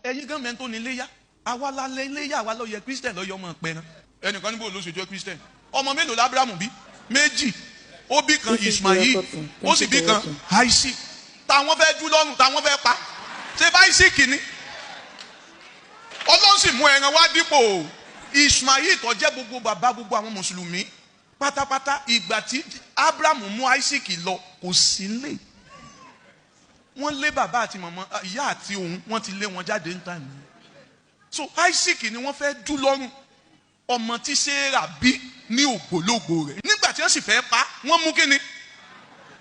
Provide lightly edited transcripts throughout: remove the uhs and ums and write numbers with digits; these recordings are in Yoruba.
Ẹ̀yin gan mẹ́ńtò ní iléyà. Àwa la lé iléyà, àwa ló yẹ Christian ló yẹ ọmọ pẹran. Ẹnìkan níbo ló ṣe jẹ́ Christian? Ọmọ mélòó l'Abrahamu bí? Méjì. Ó bí kan This is Ismail, Dora Popson. ó Thank sì you bí for kan watching. Isaac. Táwọn fẹ́ dú lọ́rùn, táwọn fẹ́ pa. Ṣé bá Isaac ni? Ọlọ́run sì mú ẹran wá dípò Ismail tó jẹ́ gbogbo bàbá gbogbo àwọn mùsùlùmí pátápátá. Ìgbà tí Abraham mú Isaac lọ, kò sí lè wọ́n lé bàbá àti màmá, ìyá àti òun, wọ́n ti lé wọn jáde ní time. So Isaac ni wọ́n fẹ́ dú lọ́rùn, ọmọ tí Sarah bí ní ògbólógbò rẹ̀. Nígbà tí wọ́n sì fẹ́ pa, wọ́n mú kíni?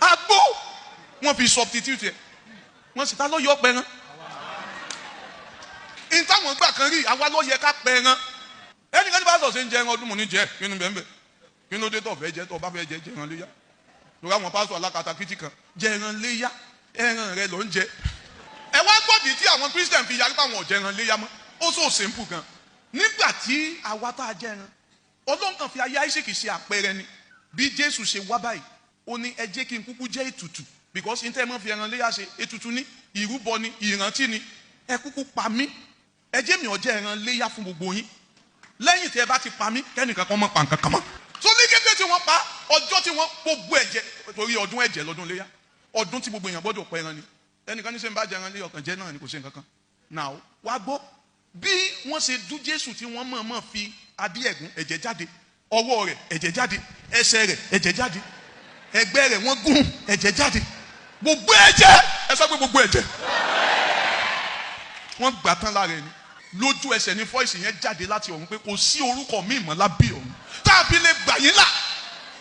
Àgbò. Wọ́n fi substitute ẹ̀. Wọ́n sì ta ló yọ pẹran ní táwọn gbà kan rí. Àwa ló yẹ ká pẹran. Ẹnìkan tí bá sọ̀ ṣe ń jẹ ẹran ọdún, mò ní jẹ kí ni bẹ́ẹ̀ bẹ́ẹ̀. Kí ló dé tó fẹ́ jẹ? Tó bá fẹ́ jẹ, jẹ ẹran léyà. Lórí àwọn pásítọ̀ alákatakítí kan, jẹ ẹran léyà, ẹran rẹ ló ń jẹ. Ẹ wá gbọ́dọ̀ tí àwọn Christian fi yarí pé àwọn ò jẹ ẹran léyà mọ́. Ó so simple gan. Nígbà tí àwa tá a jẹ ẹran, Ọlọ́run kan fi ayé Isaac ṣe àpẹẹrẹ ni. Bí Jésù ṣe wá báyìí, ó ní ẹ jẹ́ kí n kúkú jẹ́ ètùtù, because n tẹ́ ẹ mọ́ fi ẹran léyà ṣe, ètùtù ní, ìrúbọ ni, ìrántí ni. Ẹ kúkú pa mí, ẹ jẹ́ mi ó jẹ́ ẹran léyà fún gbogbo yín. Lẹ́yìn tí ẹ bá ti pa mí, kẹ́nìkan kan mọ́ pa nǹkan kan mọ́. So ní kété tí wọ́n pa, ọjọ́ tí wọ́n gbogbo ẹ̀jẹ̀, torí ọdún ẹ̀jẹ̀ lọ́dún léyà, ọdún tí gbogbo èèyàn gbọ́dọ̀ pa ẹran ni. Ẹnìkan ní sẹ́ ń bá jẹ ẹran léyà, ọkàn jẹ́ náà ni, kò sí nǹkan kan. Now, wá gbọ́ bí wọ́n ṣe dú Jésù, tí wọ́n mọ̀ọ́mọ̀ fi adé ẹ̀gún, ẹ̀jẹ̀ jáde, ọwọ́ rẹ̀ ẹ̀jẹ̀ jáde, ẹsẹ̀ rẹ̀ ẹ̀jẹ̀ jáde, ẹgbẹ́ rẹ̀ wọ́n gún, ẹ̀jẹ̀ jáde, gbogbo ẹ̀jẹ̀. Ẹ sọ pé gbogbo ẹ̀jẹ̀. Wọ́n gbà tán lára ẹni. Lójú ẹsẹ̀ ní voice yẹn jáde láti ọ̀run pé kò sí orúkọ míì mọ́ lábẹ́ ọ̀run tá a fi lè gbà yín là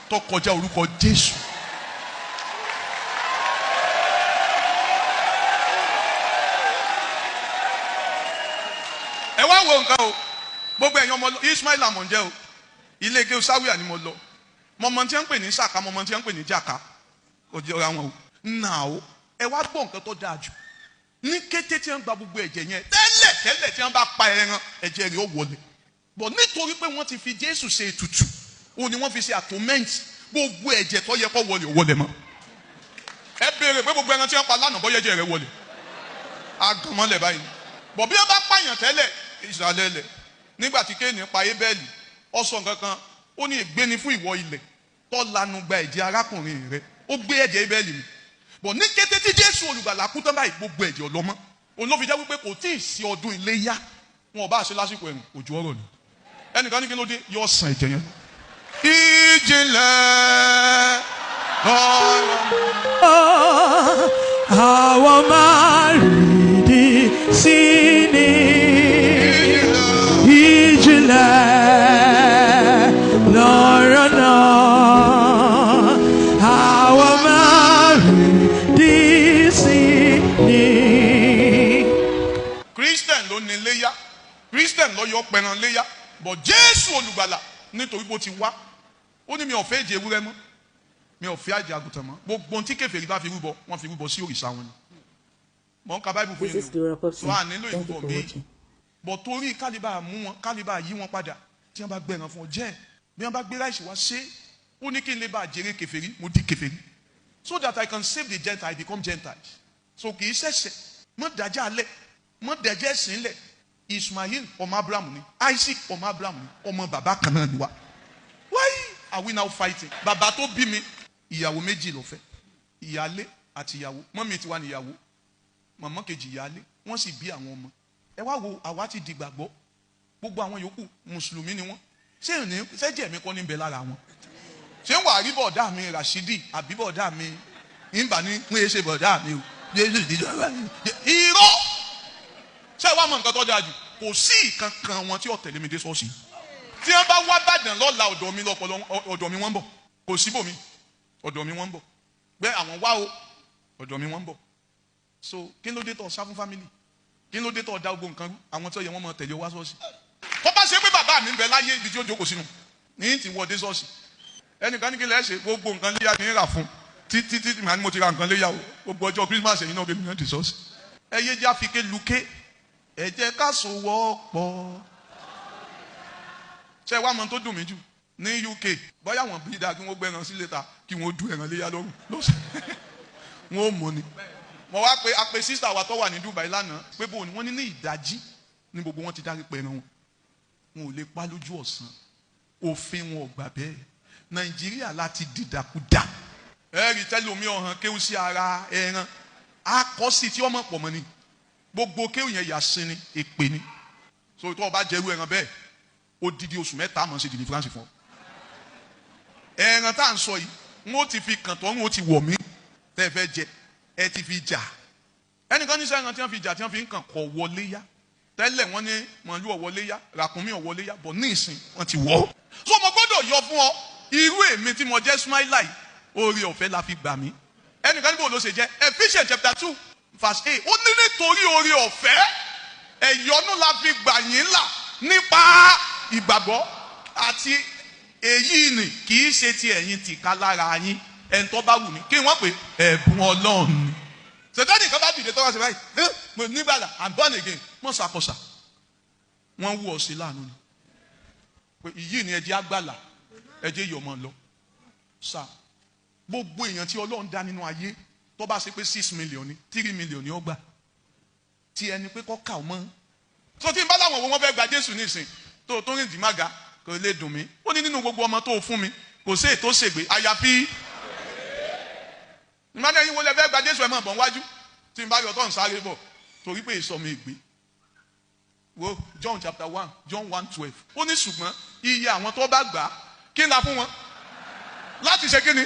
tó kọjá orúkọ Jésù. Ẹ wá wo nǹkan o. Gbogbo ẹ̀yin ọmọ Ismail amọ̀njẹ́ o, ilé ike sáwíà ni mo lọ. Mọ̀mọ́ tí wọ́n ń pè ní sàká, mọ̀mọ́ tí wọ́n ń pè ní jàká, kò jẹ́ ọ̀rọ̀ àwọn o. Nà o, ẹ wá gbọ́ nǹkan tó dáa jù. Ní kété tí wọ́n gba gbogbo ẹ̀jẹ̀ yẹn, tẹ́lẹ̀ tẹ́lẹ̀ tí wọ́n bá pa ẹran, ẹ̀jẹ̀ rẹ̀ ó wọlé bọ̀. Nítorí pé wọ́n ti fi Jésù ṣe ètùtù, òun ni wọ́n fi ṣe atonement, gbogbo ẹ̀jẹ̀ tó yẹ kó wọlé ò wọlé mọ́. Ẹ béèrè pé gbogbo ẹran tí wọ́n pa lánàá, bọ́yá ẹ̀jẹ̀ rẹ̀ wọlé, aganmọ́lẹ̀ báyìí. Bọ̀ bí wọ́n bá pààyàn tẹ́lẹ̀, ìsàlẹ̀ lẹ̀. Nígbà tí Kéènì pa Ébẹ́lì, ó sọ nǹkan kan, ó ní ègbé ni fún ìwọ ilẹ̀ tó lanu gba ẹ̀jẹ̀ arákùnrin rẹ̀. Ó gbé ẹ̀jẹ̀ Ébẹ́lì mi bọ̀. Ní kété tí Jésù olùgbàlà kú tán báyìí, gbogbo ẹ̀jẹ̀ ọlọ́mọ. Òun ló fi jẹ́ wípé kò tí ì sí ọdún iléyá, wọn ò bá ṣe lásìkò ẹ̀rùn, òjò ọ̀rọ̀ ni. Ẹnìkan ní kí ló dé? Yóò san ẹ̀jẹ̀ yẹn. Ìjìnlẹ̀ lọ́rọ̀. Àwọn máa rí sí ní ìjìnlẹ̀ lọ́rọ̀ náà. Àwọn máa rí sí ní. Christian ló ní léyà, Christian ló yọ pẹran léyà bọ̀. Jésù olùgbàlà, nítorí bó ti wá, ó ní mi ò fẹ́ ẹ̀jẹ̀ ewúrẹ́ mọ́, mi ò fẹ́ ẹ̀jẹ̀ àgùntàn mọ́. Gbogbo ohun tí kèfèrí bá fi rúbọ, wọ́n fi rúbọ sí òrìṣà wọn ni. Mọ̀ ń ka Bible fún This yín is ni o. Dora Popson. So a nílò Thank you ìrúbọ for mi watching. bọ̀, torí kálíbà mú wọn, kálíbà yí wọn padà. Tí wọ́n bá gbẹ̀ràn fún ọ jẹ́, bí wọ́n bá gbé rice wá ṣe, ó ní kí n lè bá jèrè kèfèrí, mo di kèfèrí, so that I can save the Gentile, I become Gentiles. So kì í ṣẹ̀ṣẹ̀ mọ́ dájà alẹ́, mọ́ dẹ̀jẹ̀ ẹ̀sìn lẹ̀. Ismail ọmọ Abraham ni, Isaac ọmọ Abraham ni, ọmọ bàbá kan náà ni wa. Why are we now fighting? Bàbá tó bí mi, ìyàwó méjì ló fẹ́, ìyálé àti ìyàwó. Mọ́mí tiwa ni ìyàwó, màmá kejì ìyálé. Wọ́n sì bí àwọn ọmọ. Ẹ wá wo, àwa ti di gbàgbọ́, gbogbo àwọn yòókù mùsùlùmí ni wọ́n. Ṣé ní sẹ́jẹ̀ mi kọ́ ní bẹ lára wọn? Ṣé wàá rí bọ̀dá mi Rashidi àbí bọ̀dá mi ìgbà ní wọ́n yé ṣe bọ̀dá mi o? Jésù ti dọ̀ irọ́. Ṣé wàá mọ nǹkan tó dáa jù? Kò sí ìkankan wọn tí ó tẹ̀lé mi dé ṣọ́ọ̀ṣì. Tí wọ́n bá wá Bàdàn lọ́la, ọ̀dọ̀ mi lọ́pọ̀lọ́, ọ̀dọ̀ mi wọ́n ń bọ̀. Kò síbòmí, ọ̀dọ̀ mi wọ́n ń bọ̀. Bẹ́ẹ̀ àwọn wá o, ọ̀dọ̀ mi wọ́n ń bọ̀. So kí ló dé tó sá fún family? Kí ló dé tó da gbogbo nǹkan rú? Àwọn tó yẹ wọ́n máa tẹ̀lé wá ṣọ́ọ̀ṣì, tó bá ṣe pé bàbá mi ń bẹ láyé, ibi tí ó jókòó sínú ní ti wọ dé ṣọ́ọ̀ṣì. Ẹnìkan ní kí lẹ́ ṣe? Gbogbo nǹkan léyà ní rà fún títí títí màá ní mo ti ra nǹkan léyà o. Gbogbo ọjọ́ Christmas, ẹ̀yin náà bẹ́ẹ̀ mi náà dé ṣọ́ọ̀ṣì. Ẹ yé já fi ké luké, ẹ jẹ́ ká so wọ́pọ̀. Ṣé wàá mọ tó dùn mí jù? Ní UK, bóyá wọn bí dáa kí wọ́n gbẹran sílé ta, kí wọ́n du ẹran léyà lọ́rùn lọ́sẹ̀, wọ́n ò mọ̀ ni. Mo wá pé a pe sister wa tó wà ní Dubai lánàá pé bóun ni wọ́n ní ní ìdájí ní gbogbo wọn ti dárí pẹran wọn. Wọn ò lè pa lójú ọ̀sán, òfin wọn ò gbà bẹ́ẹ̀. Nàìjíríà láti dìdàkudà. Ẹ̀rí tẹ́lómi ọ̀hàn kéwù sí ara ẹran akọ́sí tí ọmọ pọ̀ mọ́ ni, gbogbo kéwù yẹn yà sí ni, èpè ni. So tó o bá jẹ́rú ẹran bẹ́ẹ̀, odidi oṣù 3 mọ̀ sí deliverance fún ọ. Ẹran tá à ń sọ yìí, wọn ó ti fi kàn tó, wọn ó ti wọ̀ mí tẹ́ ẹ fẹ́ jẹ, ẹ ti fi jà. Ẹnìkan ní sẹ́yìn tí wọ́n fi jà, tí wọ́n fi ń kàn kọ̀ wọlé yá. Tẹ́lẹ̀ wọ́n ní màálù ọ̀wọ́lé yá, ràkúnmí ọ̀wọ́lé yá, bọ̀ ní ìsìn wọ́n ti wọ̀. So mo gbọ́dọ̀ yọ fún ọ, irú èmi tí mo jẹ́ Smaila yìí, oore ọ̀fẹ́ la fi gbà mí. Ẹnìkan níbo ló ṣe jẹ́? Ephesians chapter 2 verse 8, ó ní nítorí oore ọ̀fẹ́ ẹ̀yọ́nú la fi gbà yín là nípa ìgbàgbọ́, àti èyí ni kì í ṣe ti ẹ̀yin tìka lára yín, ẹni tó bá wù mí kí wọ́n pè ẹ̀bùn Ọlọ́run ni. Sètánì kan bá dìde tó wá sí báyìí, mo nígbàlà, I'm born again, mọ̀ ṣàkóso wọ́n wú ọ sí láàánú ni pé ìyí ni ẹjẹ́ àgbàlà, ẹjẹ́ yọmọ lọ. Sá gbogbo èèyàn tí Ọlọ́run dá nínú ayé, tó bá ṣe pé 6 million ni, 3 million ni ó gbà tí ẹni pé kọ́ kà ó mọ́. So tí n bá láwọn wo wọ́n fẹ́ gba Jésù nísìn tó tó rìn dìmága kò lè dùn mí. Ó ní nínú gbogbo ọmọ tó fún mi kò sí ètò ṣègbè àyàfi ìmọ̀lẹ́ yín wo lẹ fẹ́ gba Jésù, ẹ̀ mọ̀ bọ̀ wájú tí n bá yọ tó ń sáré bọ̀ torí pé ìsọmi ìgbé. Wo John chapter 1, John 1:12, ó ní ṣùgbọ́n iye àwọn tó bá gbà á, kí n la fún wọn láti ṣe kí ni.